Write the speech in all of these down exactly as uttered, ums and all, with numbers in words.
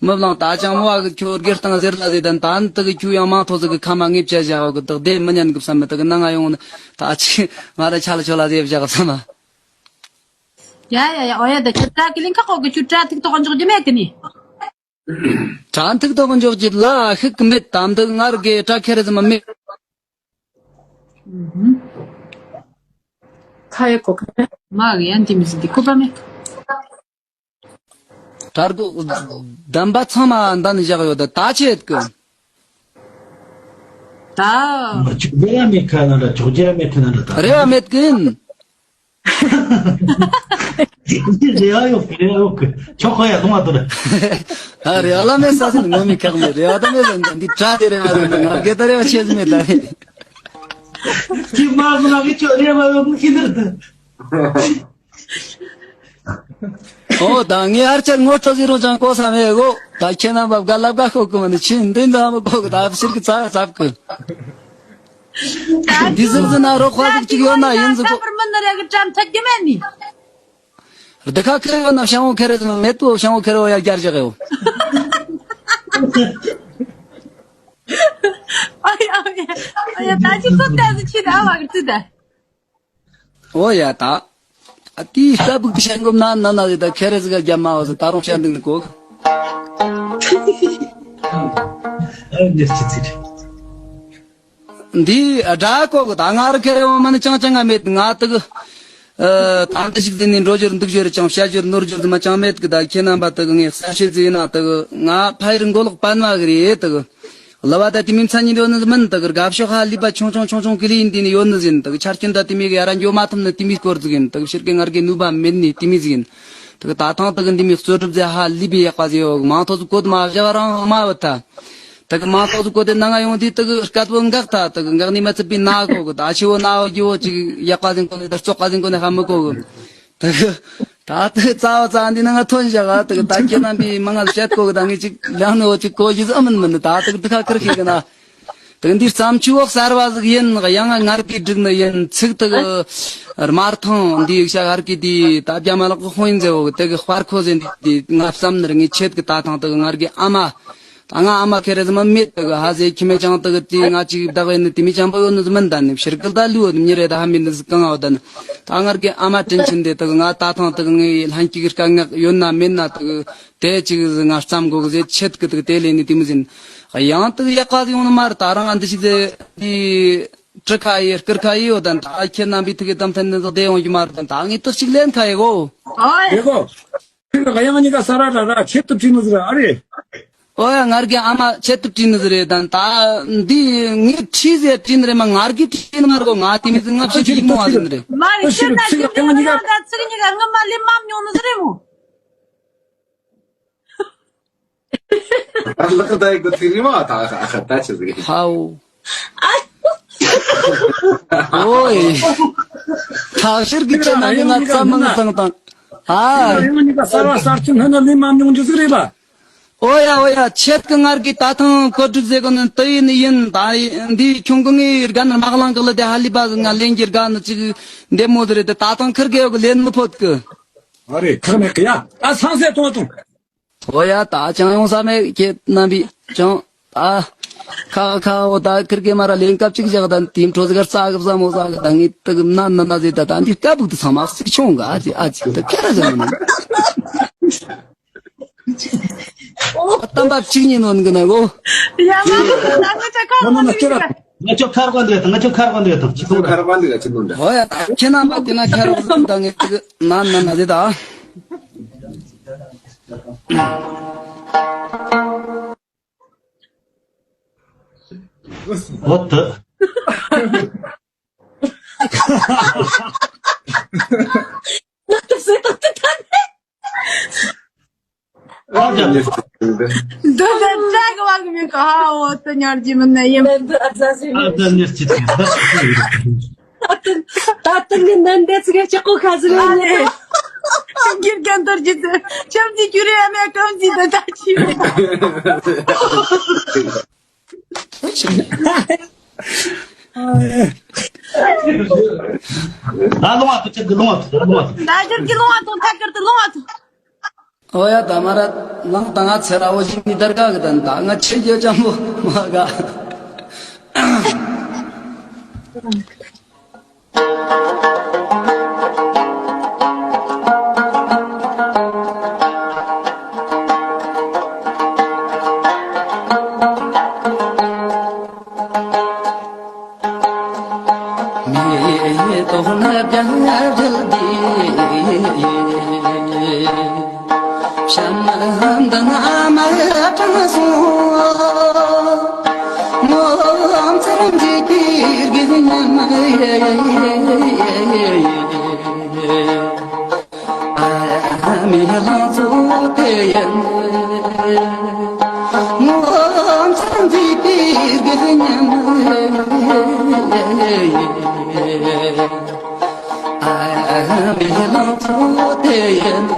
མི་བླངས་ད་ཅང་མོ་བ་གི་ཁྱོད་སྒེར་སྟེང་ཟེར་ལ་ཟེར་དན་ད་ནི་དེ་གི་ཁྱོད་ཡང་མང་ཐོག་ཟིག་གི་ཁ་མ་ངེས་བྱ་བཞག་གི་དག་དེ་མི་ཉན་གི་བསམ་མི་དེ་གི་ནང་ང་ཡོང་ནི་ད་ཅི་ང་ར་ཆ་ལ་ཆོ་ལ་ཟེར་བཞག་གི་བསམ་མ། ཡ་ཡ་ཡ་ཨོ་ཡ་ད་ཁྱོད་དྲ་གི་ལིང་ཁ་ཁོག་གི་ཁྱོད་དྲ་ཐིག་ཐོག་འཇོག་རྒྱུ་མེད་གི་ནི། དྲ་ཐིག་ཐོག་འཇོག་རྒྱུ་ལ་ཤིག་གི་མེད་དམ་དུ་ངར་གི་དྲ་ཁེ་རེ་ཟི་མ་མེད། ཁ་ཡེ་ཁོ་ཁ་མ་གི་ཡན་ཏི་མི་སི་དི་ཁུ་པ་མེད། དྲ་གོ་བདམས་པ་ཚང་མ་འདན་བཞག་ཡོད་ད་ད་ཆེད་གི། ད། མ་ཅུག་རེ་བ་མེད་ཁ་ན་འདྲ་ཅོག་རེ་བ་མེད་ཐུ་ན་འདྲ་ད། རེ་བ་མེད་གིན། འདི་རེ་བ་ཡོད་གི་རེ་བ་ཡོད་གི་ཆོག་ཁོ་ཡ་གཏོང་བ་དོ་རེ། ཨ་རེ་བ་ལ་མེད་ས་སི་ནི་ངོ་མི་ཁག་མེད་རེ་བ་ད་མེད་ས་འདི་དྲ་དེ་རེ་བ་ད་ང་གེ་ད་རེ་བ་ཆེ་ཟི་མེད་ད་རེ། ཅི་མ་གི་ན་གི་ཆོ་རེ་བ་ཡོད་གི་ཁྱི་འདིར་ད། ཨོ་ད་ངས་ཧར་ཆར་ངོ་སྤྲོད་ཟིན་རུང་ཅང་གོ་ས་མེད་གོ། ད་ཁྱེད་རྣམ་པ་བཀའ་སློབ་ག་ཤོག་གི་མ་ནི་ཆི་འདི་འདྲ་མི་གོ་གི་ད་ཕྱིར་གི་ཚ་ཚབ་གི། འདི་ཟིག་ཟིན་ན་རོགས་པ་ཟིག་ཅིག་ཡོད་ན་ཡིན་ཟིག་གོ། པར་མི་ནི་རེ་གི་བཀྲམ་ཐད་གི་མེད་ནི། འདི་ཁ་ཁེར་ཡོད་ན་ཤང་བོ་ཁེར་ཡོད་ན་མེད་དུ་ཤང་བོ་ཁེར་ཡོད་ཡ་རྒྱར་བཞག་ཡོད། ཨ་ཡ་ཨ་ཡ་ཨ་ཡ་ད་ཅི་ཚོད་ལྟ་ཟིག་ཆི་ད་བ་གི་ཚི་ད། ཨོ་ཡ་ད། ཨ་ཏི་ལྟ་བུ་གི་ཤན་གོམ་ན་ན་ན་རེ་ད་ཁེ་རེ་ཟི་ག་རྒྱ་མ་བ་ཟི་ད་རུང་ཤན་འདུག་ནི་གོ། ཨ་ནེ་ཅི་ཅི་རེ། འདི་ཨ་དྲ་གོ་གི་ད་ང་ར་ཁེ་རེ་བ་མ་ནི་ཅང་ཅང་ང་མེད་ང་ཏི་གི། ཨ་ད་འདི་ཞིག་འདི་ནི་འགྲོ་རྒྱུར་འདུག་རྒྱུར་ཅང་བཤད་རྒྱུར་ནོར་རྒྱུར་ཟི་མ་ཅང་མེད་གི་ད་ཁྱེད་རྣམ་པ་ཏི་གི་ངས་གསལ་བཤད་ཟི་ཡིན་ན་ཏི་གི་ང་ཕ་ཡུལ་མགོ་ལོག་པན་མ་གི་རེད་ཏི་གི། ལ་བ་ད་དེ་མིན་མཚན་ཉིད་ཡོད་ནི་མིན་ད་གི་དགའ་ཕྱོགས་ཧ་ལི་པ་ཆུང་ཆུང་ཆུང་ཆུང་གི་ལི་ཡིན་དེ་ནི་ཡོད་ནི་ཟིན་ད་གི་ཆ་རྐྱེན་ད་དེ་མི་གི་ཡ་ར་འགྱོ་མ་ཐུབ་ནི་དེ་མིའི་སྐོར་ཟིག་ཡིན་ད་གི་ཕྱིར་གི་ངར་གི་ནུས་པ་མེད་ནི་དེ་མི་ཟིག་ཡིན་ད་གི་ད་ཐང་ད་གི་འདི་མི་རྩོད་སྒྲུབ་ཟེ་ཧ་ལི་པའི་ཡག་པ་ཟེ་ཡོད་མང་ཐོག་ཟིག་གོ་དུ་མ་བཞག་རང་མ་བུད་ད་ད་གི་མང་ཐོག་ཟིག་གོ་དེ་ན་ང་ཡོང་དུས་ད་གི་སྐད་པོ་འགག་ད་ད་གི་འགག་ནི་མ་ཚུད་པའི་ན་གོ་གི་ད་ཆི་བོ་ན་བ་རྒྱུ་བོ་ཅིག་ཡག་པ་ཟིན་གོ་ནི་ད་བཙོག་པ་ཟིན་གོ་ནི་ཧ་མི་གོ་གི་ད་གི་ད་ལྟ་རྩ་བ་རྩ་འདི་ནང་ང་ཐོན་བཞག་ཨ་ད་གི་ད་ཁྱེད་རྣམ་པའི་མང་ང་བཤད་གོ་གི་ད་ངས་ཅིག་ལང་ནི་འོ་ཅིག་གོ་གི་ཟི་ཨ་མིན་མིན་ད་ད་གི་འདི་ཁ་ཁིར་ཁེ་གི་ན་ད་གི་འདི་བརྩམས་ཆོས་འོག་གསར་བ་ཟིག་ཡིན་ཡང་ང་ངར་གི་བསྒྲིགས་ནི་ཡིན་ཚིག་ད་གི་དམར་ཐང་འདི་ཡིག་ཤ་ངར་གི་འདི་ད་རྒྱ་མ་ལག་གི་ཧོན་ཟེ་འོ་གི་ད་གི་དཔར་ཁོ་ཟེ་འདི་འདི་ང་བསམ་ནི་ར་ངས་ཆེད་གི་ད་ཐང་ད་གི་ངར་གི་ཨ་མ། ད་ང་ཨ་མ་ཁེ་རེ་ཟི་མ་མེད་ད་གི་ཧ་ཟེ་ཁྱི་མེད་ཅང་ད་གི་དེ་ང་ཅིག་བདག་ཡིན་ནི་དེ་མི་ཅང་པོ་ཡོད་ནི་ཟི་མིན་ད་ནི་ཕྱིར་གི་ད་ལུས་འོ་ནི་མྱི་རེ་ད་ཧ་མི་ནི་ཟི་གང་འོ་ད་ནི་ད་ངར་གི་ཨ་མ་དྲིན་ཆེན་དེ་ད་གི་ང་ད་ཐང་ད་གི་ངའི་ལྷན་སྐྱེས་ཀྱི་དཀའ་ངལ་ཡོད་ན་མེད་ན་ད་གི་དེ་ཅིག་ཟི་ང་བརྩམས་དགོ་གི་ཟེ་ཆེད་གི་ད་གི་དེ་ལས་ནི་དེ་མི་ཟིན་ཡང་ད་གི་ཡག་པ་ཟི་ཡོང་ནི་མ་རེད་ད་རང་ཨ་འདི་ཞིག་ཟེ་དེ་ཀྲི་ཁ་ཡེ་ཀིར་ཁ་ཡེ་ཡོད་ད་ནི་ད་ཁྱེད་རྣམ་པའི་ཐུག་གི་གཏམ་ཐན་ནི་ཟི་བདེ་ཡོང་གི་མ་རེད་ད་ནི་ད་ངས་ཏག་ཅིག་ལེན་ཁ་ཡེ་གོ། ཨོ་ཡེ་གོ། ཁྱེད་ཀྱི་གཡང་གཉིས་ཀ་ས་ར་ར་ར་ཆེད་དུ་བྲིས་ནི་ཟིག་ར་ཨ་རེ། ཨོ་ཡ་ངར་གི་ཨ་མ་ཆེད་དུ་བྲིས་ནི་ཟིག་རེད་ད་ད་འདི་ངས་བྲིས་ཟེར་བྲིས་ནི་རེད་མ་ངར་གི་བྲིས་ནི་མ་རེད་གོ་ང་དེ་མི་ཟིག་ང་ཕྱི་ཁྱེད་ཀྱི་མོ་བ་ཟིག་ནི་རེད། མ་རེད་ཁྱེད་ད་ཁྱེད་ཀྱི་གཡང་གཉིས་ཀ་ད་ཚིག་གཉིས་ཀ་ངི་མ་ལེན་མ་མྱོང་ནི་ཟིག་རེད་མོ། ལག་ད་ཡི་གོ་ཚིག་རེད་མ་ད་ད་ཆི་ཟིག་རེད། ཧའོ། ཨོའི། ཐག་ཤེར་གི་ཅན་ན་ཡིན་ན་ཙམ་མང་བཏང་བཏང་། ཨ། ཡང་གཉིས་ཀ་གསར་བ་གསར་ཆུ་སྣོན་ན་ལེན་མ་མྱོང་རྒྱུ་ཟིག་རེད་ལ། ཨོ་ཡ་ཨོ་ཡ་ཆེད་ཀི་ངར་གི་ད་ཐང་གོ་སྒྲིག་ཟེ་གོ་ནི་ཏི་ཡིན་ཡིན་ད་འདི་ཁྱུང་གི་ངའི་རྒན་ནི་མག་ལང་གི་ལ་དེ་ཧ་ལི་པ་ང་ལེན་གྱི་རྒན་ནི་ཅིག་འདེ་མོ་ཟིག་རེད་དེ་ད་ཐང་ཁིར་གི་ཡོ་གི་ལེན་མི་ཕོད་གི་ཨ་རེ་ཁག་མེད་གི་ཡ་ད་སང་སེ་ཐོང་ཐོང་། ཨོ་ཡ་ད་ཅང་ཡོང་ས་མེད་ཁྱེད་རྣམ་པས་ཅང་ད་ཁ་ཁ་འོ་ད་ཁིར་གེ་མ་ར་ལེན་སྐབས་གཅིག་བཞག་ད་དེ་འཕྲོ་ཟིག་གར་ས་གི་བཟའ་མོ་ཟ་གི་ད་ངས་ད་གི་ན་ན་ན་ཟེ་ད་ད་འདི་སྐད་བུག་ཏུ་ཚང་མ་ཟིག་ཆུང་གི་ཨ་ཅི་ཨ་ཅི་ད་ཁྱེད་ར་ཟེར་མ་ན་ཨོ་གཏམ་པ་གཅིག་ཉིད་ནོན་གི་ན་གོ། ཡ་མ་ད་ང་ཅག་ཁ་མ་ན་ཁྱེད་ར། ང་ཅོ་ཁར་གོ་འདི་ད་ང་ཅོ་ཁར་གོ་འདི་ད་ཅི་ཐུང་ད། ཁར་གོ་འདི་ད་ཅི་ཐུང་ད། ཨོ་ཡ་ད་ཁྱེད་རྣམ་པ་དེ་ན་ཁྱེད་ར་ད་ངས་ད་གི་ན་ན་ན་ཟེ་ད། What the? འདི་འདྲ་གི་བ་གི་མིན་ག་ཧ་འོ་ད་ཉར་གྱི་མིན་ན་ཡིན། ད་ད་ནི་ཅི་ད་ད་ད་ནི་ནན་དེ་ཚིག་ཅི་ཀོ་ཁ་ཟི་ལ་ནི། གིར་གན་དར་གྱི་ཚེ་ཆམ་གྱི་ཁྱུ་རེ་ཨ་མེ་ཀམ་གྱི་ད་ད་ཅི། ད་ལོང་བ་ཐུ་ཅི་གི་ལོང་བ་ཐུ་ལོང་བ་ཐུ། ད་ཅི་གི་ལོང་བ་ཐུ་ཐ་ཀར་དུ་ལོང་བ་ཐུ། ཨོ་ཡ་ད་མ་ར་ནང་ད་ང་ཚེ་ར་བོ་ཞིག་མི་དར་ག་གི་དན་ད་ང་ཆེ་རྒྱ་ཅང་པོ་མ་ག་མེ་ཏོག་ནི་རྒྱ་རིལ་གྱི། བྱམས་ལྡན་ཨ་མ་དྲང་སོང་། ངོ་མཚར་འཇིགས་པའི་དགེ་བསྙེན། ཨ་མའི་ལང་ཚོ་དེ་ཡིན། ངོ་མཚར་འཇིགས་པའི་དགེ་བསྙེན། ཨ་མའི་ལང་ཚོ་དེ་ཡིན།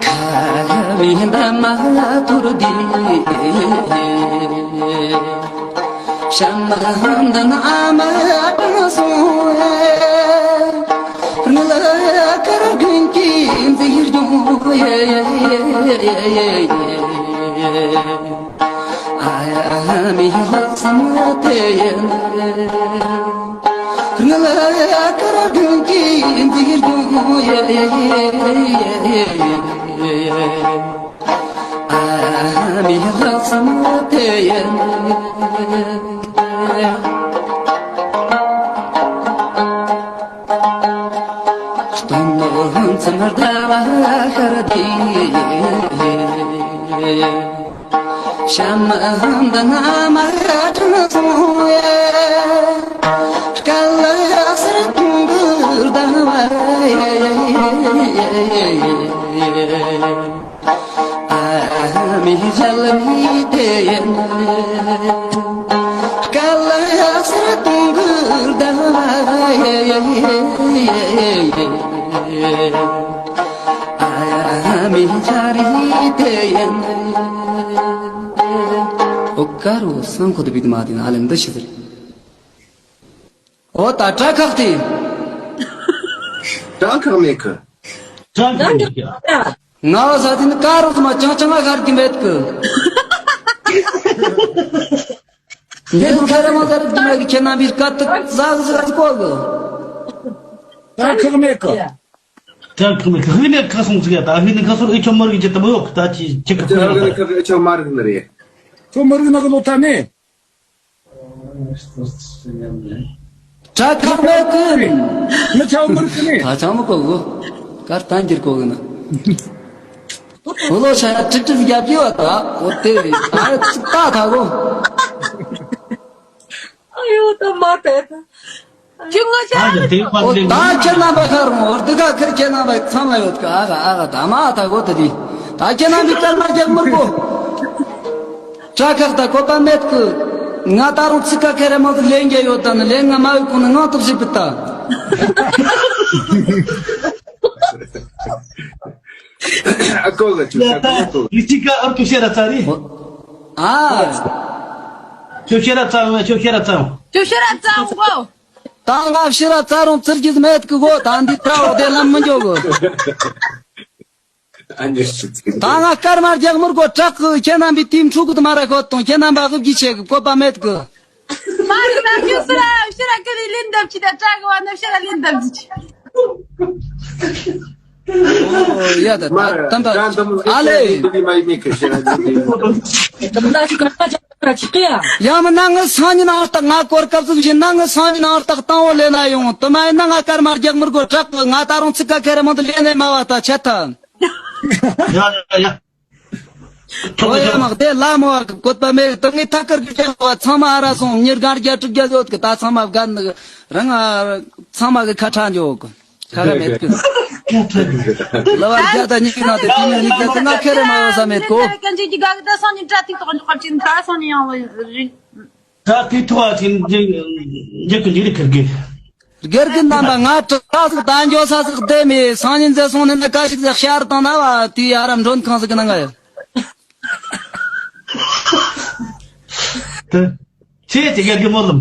ཁ་བའི་འདབ་མ་དུར་དེ། བྱམས་ལྡན་ཨ་མ་དྲང་སོང་། དངུལ་དཀར་དགུན་གྱི་མཛེས་ལྗོངས། ཨ་མའི་ལྷག་བསམ་དེ་ཡིན། དངུལ་དཀར་དགུན་གྱི་མཛེས་ལྗོངས། ཨ་མའི་ལྷག་བསམ་དེ་ཡིན། སྟོན་མོ་མཚམས་ཟླ་བ་ཤར་དུས། བྱམས་ལྡན་ཨ་མ་དྲང་སོང་། སྐལ་བ་གསེར་གདུང་གི་ཟླ་བ། ཨ་མའི་ཞལ་མི་དེ་ཡིན། སྐལ་བ་གསེར་གདུང་གི་ཟླ་བ། ཨ་མའི་ཆ་རི་དེ་ཡིན། ཨོ་ཀ་རུ་སང་ཁོ་དུ་བི་དུ་མ་དེ་ན་ཨ་ལེ་འདི་ཤི་ཟེར། ཨོ་ད་དྲ་ཁག་དེ། དྲ་ཁག་མེད་གི། དྲ་ཁག་མེད་གི། ང་བ་ས་དེ་ནི་ཀ་རུ་མ་ཅང་ཅང་ང་ཤར་གི་མེད་གི། འདི་ཁ་ར་མ་ཤར་གི་མེད་གི། ཁྱེད་རྣམ་པའི་སྐད་དུ་ཟག་ཟག་གོ་གི། དྲ་ཁག་མེད་གི། དྲ་ཁག་མེད་གི། ཧི་ནི་ཁ་སོང་ཟིག་ཡ། ད་ཧི་ནི་ཁ་སོང་ཨེ་ཆོ་མར་གི་ཅི་ཏམ་ཡོད་གི། ད་ཅི་ཅི་གི་ཁུ་ནི་ཁ་སོང་ཨེ་ཆོ་མར་གི་ནི་རེད། ཁྱོད་མར་གི་ན་གི་ལོ་ཐ་ནི། དྲ་ཁག་མེད་གི། མི་ཆ་མར་གི་ནི། ད་ཆ་མ་གོ་གི། ཀར་ཐང་གིར་གོ་གི་ན། འོ་ལོ་ཤ་ཡ་ཀྲིག་ཀྲིག་རྒྱབ་ཀྱི་བ་ད། འོ་དེ་རེད། ད་ཅིག་ལྟ་ད་གོ། ཨ་ཡོ་ད་མ་དེ་ད། ཁྱོད་ང་ཆ་ཨ་ལ་ད་ད་འོ་ད་ཁྱེད་རྣམ་པ་ཁར་མོ་འོ་དེ་ག་ཁེར་ཁྱེད་རྣམ་པ་ཚང་མ་ཡོད་ག། ཨ་ག་ཨ་ག་ད་མ་ད་གོ་ད་དེ། ད་ཁྱེད་རྣམ་པའི་སྐར་མ་རྒྱག་མི་དགོས། དྲ་ཁག་ད་བཀོད་པ་མེད་གི། ང་ད་རུང་ཚིག་ཁ་ཁེ་རེ་མང་དུ་ལེན་རྒྱ་ཡོད་ད་ནི་ལེན་ང་མ་ཡོད་གོང་ནི་ངང་ཐོག་ཞིག་བུད་ད། ཨ་ཀོ་ག་ཆུ་ས་ཀོ་ཀོ། ཡི་ཅི་ཀ་ཨར་ཏུ་ཤེ་ར་ཙ་རི། ཨ། ཆུ་ཤེ་ར་ཙ་ཆུ་ཤེ་ར་ཙ། ཆུ་ཤེ་ར་ཙ་གོ། ད་ང་ཤེ་ར་ཙ་རུང་ཙིར་གྱིས་མེད་གི་གོ། ད་འདི་ཏྲ་འོ་དེ་ལམ་མི་འཇོག་གི། ད་ང་སྐར་མ་རྒྱག་མི་དགོས་དྲག་གི། ཁྱེད་རྣམ་པའི་དེའི་འཕྲུག་གི་དུ་མ་ར་ཁོ་དང་ཁྱེད་རྣམ་པ་གི་བགྱི་བྱེད་གི་བཀོད་པ་མེད་གི། མ་རེད་ན་ཁྱོད་སུ་ར་ཤི་ར་ཀི་རི་ལིན་འདབ་ཆི་ད་དྲག་གི་བ་ན་ཤི་ར་ལིན་འདབ་ཆི། ཨོ་ཡ་ད་ད་ད་ཨ་ལེ། ཡང་མིན་ན་ངའི་སང་ཉིན་ཨང་རྟགས་ང་སྐོར་སྐབས་སུ་བཞིན་ན་ངའི་སང་ཉིན་ཨང་རྟགས་དང་བོ་ལེན་ན་ཡོང་། དུ་མ་ཡིན་ན་ང་སྐར་མ་རྒྱག་མི་དགོས་དྲག་གི། ང་ད་རུང་ཚིག་ཁ་ཁེ་རེ་མང་དུ་ལེན་ནས་མ་བ་ད་ཆད་ཐལ། ཡ་ཡ་ཡ། ཨོ་ཡ་མ་དེ་ལ་མོ་བ་གི་བཀོད་པ་མེད་གི། ད་ངས་ཐད་ཀར་གི་བཤད་པ་ཚང་མ་ཨ་ར་སོང་། མྱི་སྒང་རྒྱ་དྲུག་བརྒྱ་ཡོད་གི། ད་ཚང་མ་བགད་ནི་རང་ཚང་མ་གི་ཁ་ཁྲ་འཇོག་གི། ཁ་ཁ་མེད་གི། ལ་བ་རྒྱ་ད་ཉིག་ན་དེ་དེ་ཉིག་ད་ང་ཁེ་རེ་མ་ཡོད་ས་མེད་གོ། ཀན་ཅིག་གི་ག་གི་ད་སང་ཉིན་དྲ་ཐིག་ཐོག་འཇོག་གི་ད་སང་ཉིན་ཡང་རེད། ད་དེ་ཐོག་ཅིག་འཇིག་འཇིག་གི་འཇིག་རིག་ཁིར་གི། སྒེར་གི་རྣམ་པ་ང་དྲག་ས་ཟིག་ད་འཇོག་ས་ཟིག་བསྡད་མེད། སང་ཉིན་མཛད་སོང་ནས་ན་ཀ་ཞིག་ཟིག་ཤར་དང་ན་བ་དེ་ཨ་ར་མགྲོན་ཁང་ཟིག་གི་ནང་ང་ཡོད། དེ་ཁྱེད་ཀྱི་སྒེར་གི་སྨོན་ལམ།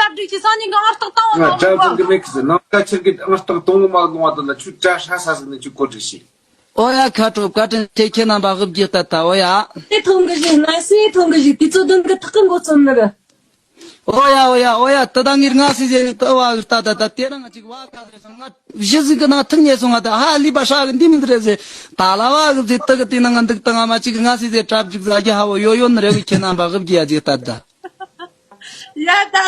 གྲ་སྒྲིག་གྱིས་སང་ཉིན་གྱི་ཨང་རྟགས་བཏང་བ། ང་དང་གྲ་སྒྲིག་གི་མེད་གི་ཟེར། ནང་ཀ་ཁྱེར་གི་ཨང་རྟགས་གཏོང་གི་མ་གཏོང་བ་དེ་ལ་ཁྱོད་གྲ་ཧྲ་ས་ཟིག་ནས་ཁྱོད་གོ་སྒྲིག་བྱེད། ཨོ་ཡ། ཁ་དྲོ་བཀའ་དྲིན་ཆེ། ཁྱེད་རྣམ་པ་དབུ་བརྒྱུད་ལྟ་ད། ཨོ་ཡ། སེ་ཐོང་གི་ཞིག་ང་སེ་ཐོང་གི་ཞིག་དུས་ཚོད་བདུན་གི་ཐག་གི་འགོ་རྩོམ་ནི་རེད། ཨོ་ཡ་ཨོ་ཡ་ཨོ་ཡ། ད་ད་ངས་ང་སེ་ཟེར་ནས་ད་བ་ལྟ་ད་ད་དེ་རིང་ང་ཅིག་བ་ཁ་ཟེར་སོང་། ང་གཞི་ཟིག་གི་ནང་ཐུག་ཉེ་སོང་། ང་ད་ཧ་ལི་པ་ཧྲ་གི་འདི་མི་འདི་རེད་ཟེར། ད་ལ་བ་གི་ཟེར་ད་གི་དེ་ནང་ང་འདུག་ད་ང་མ་ཅིག་ང་སེ་ཟེར་གྲ་སྒྲིག་ཟ་རྒྱུ་ཧ་བོ་ཡོ་ཡོ་ནི་རེད་གི། ཁྱེད་རྣམ་པ་དབུ་བརྒྱུད་ཡ་ཅིག་ལྟ་ད། ཡ་ད་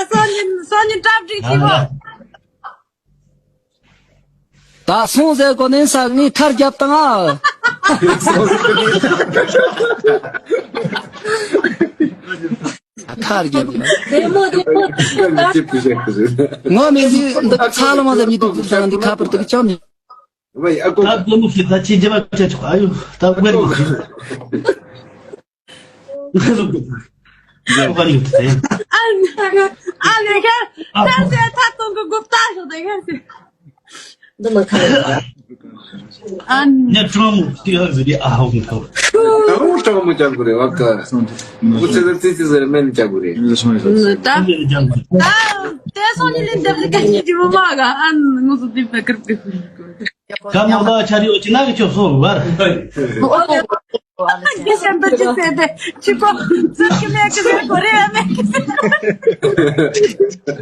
སང་ཉིན་སང་ཉིན་གྲ་སྒྲིག་བྱེད་བ། ད་སོང་ཟེར་གོ་ནས་ས་ངས་ཁར་རྒྱབ་དང་ཨ། ཁར་རྒྱབ་དང་། བདེ་མོ་བདེ་མོ། ངོ་མི་ཟིག་འདི་ཚ་ལ་མ་ཟེར་མི་འདུག་ཟེར་འདི་ཁ་པར་དུ་ཅང་མི། ད་བདེ་མོ་ཞིག་ད་ཅི་བྱེད་པ་བྱེད་ཆོག་ཨ་ཡོ་ད་བར་གི། ང་ལོ་གི། ང་ལོ་གི། ཨ་ལེ་ཨ་ལེ་ཨ་ལེ་ཁ་ཁ་ཟེར་ཐ་གཏོང་གི་སྒོ་ལྟ་ཞོག་དེ་ཁ་ཟེར། འདི་མ་ཁ་ལ། ཨ་ནི་ཀྲང་མོ་ཏི་ཨ་ཟེར་ཨ་ཧོ་གི་ཐོ། ཀྲང་མོ་ཀྲང་མོ་ཅང་གི་རེད་བ་ཀ། ཁོ་ཚེ་ཚེ་ཚེ་ཚེ་ཟེར་མེད་ཅང་གི་རེད། ད་ད་དེ་སོང་ནི་ལེན་འདེབས་ལི་ཀ་ཉི་ཇི་མ་མ་ག་ཨ་ནི་ངོ་སོ་དེ་བེ་ཀར་བེ་ཧུ་ལི་ཀོ། ག་མ་ལ་ཆ་རི་འོ་ཅི་ན་གི་ཆོ་སོ་བར། ཨོ་ཨོ་ཨོ། ཨ་ནི་སེམས་པ་ཅི་ཟེར་ཏེ་ཅི་གོ་ཙི་ཀི་མེ་ཀི་ཟེར་གོ་རེ་ཨ་མེ་ཀི་ཟེར།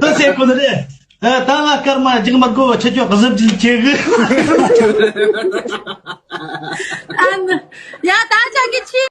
ད་ཟེར་གོ་ནི་རེད། ད་ང་སྐར་མ་རྒྱག་མ་དགོས་ཁྱེད་ཆོ་གཟབ་ཅིག་བྱེད་གི། ཨ་ནི་ཡ་ད་ཅག་གི་ཆི།